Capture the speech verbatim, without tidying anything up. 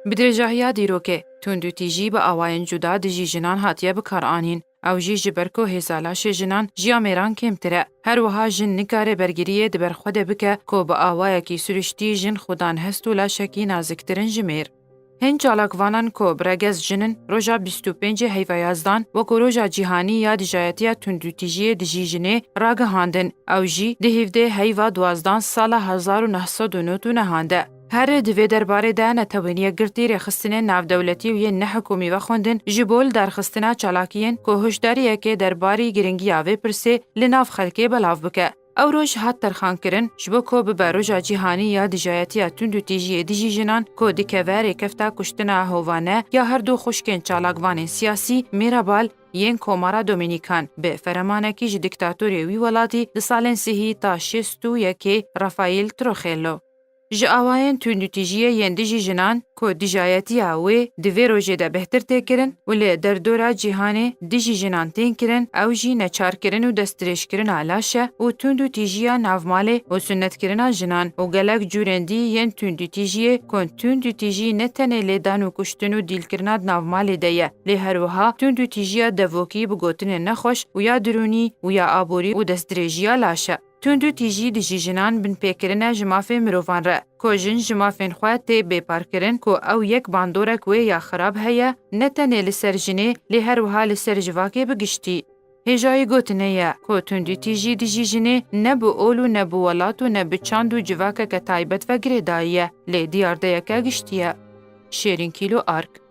Bi dirêjahiya dîrokê, tundûtîjî bi awayên cuda dijî jinan hatiye bikaranîn. Ew jî ji ber ku hêza laşê jinan ji ya mêran kêmtir e. Her wiha jin nikare bergiriyê di ber xwe de bike ku bi awayekî siriştî jin xudan hest û laşekî naziktir in ji mêr. Hin çalakvanan ku bi regez jin in, roja bîst û pêncê heyva yazdan, wekû roja cîhanî ya dijayetiya tundûtîjiyê dijî jinê ragihandin. Ew jî di hevdeh heyva duwazdan sala hezar û neh sed û nod û nehan de. Her di vê derbarê de netewîniyek girtî rêxistinên navdewletî û yên nehikûmî vexwendin ji bo lidarxistina çalakiyên ku hişdariyekê derbarî giringiya vê pirsê li nav xelkê belav bike. Ew roj hat terxankirin ji bo ku bibe roja cîhanî ya dijayetiya tundûtîjiyê dijî jinan ku dikeve rêkefta kuştina hovane ya her du xwişkên çalakvanên siyasî Mîrabal yên Komara Domînîkan bi feremanekî ji dîktatorê wî welatî di salên sihî ta şêst û yekê Rafael Trujillo. Ji awayên tundûtîjiyê yên dijî jinan ku dijayetiya wê di vê rojê de bêhtir tê kirin û li derdora cîhanê dijî jinan tên kirin, ew jî neçarkirin û destdirêjkirina laş e û tundûtîjiya navmalê û sunnetkirina jinan û gelek cûrên dî yên tundûtîjiyê ku tundûtîjî ne tenê lêdan û kuştin û dîlkirina di navmalê de ye, lê her wiha tundûtîjiya devokî bi gotinên nexweş û ya dirûnî û ya aborî û destdirêjiya laş e. Tundûtîjî dijî jinan binpêkirin e ji mafê mirovan re, ku jin ji mafên xwe tê bêparkirin, ku ew yek bandorek wê ya xirab heye, ne tenê li ser jinê, lê her wiha li ser civakê bi giştî. Hêjayî gotinê ye, ku tundûtîjî dijî jinê ne bi ol û ne bi welat û ne bi çand û civakeke taybet ve girêdayî ye, lê diyardeyeke giştî ye. Şêrîn Kîlo Ark.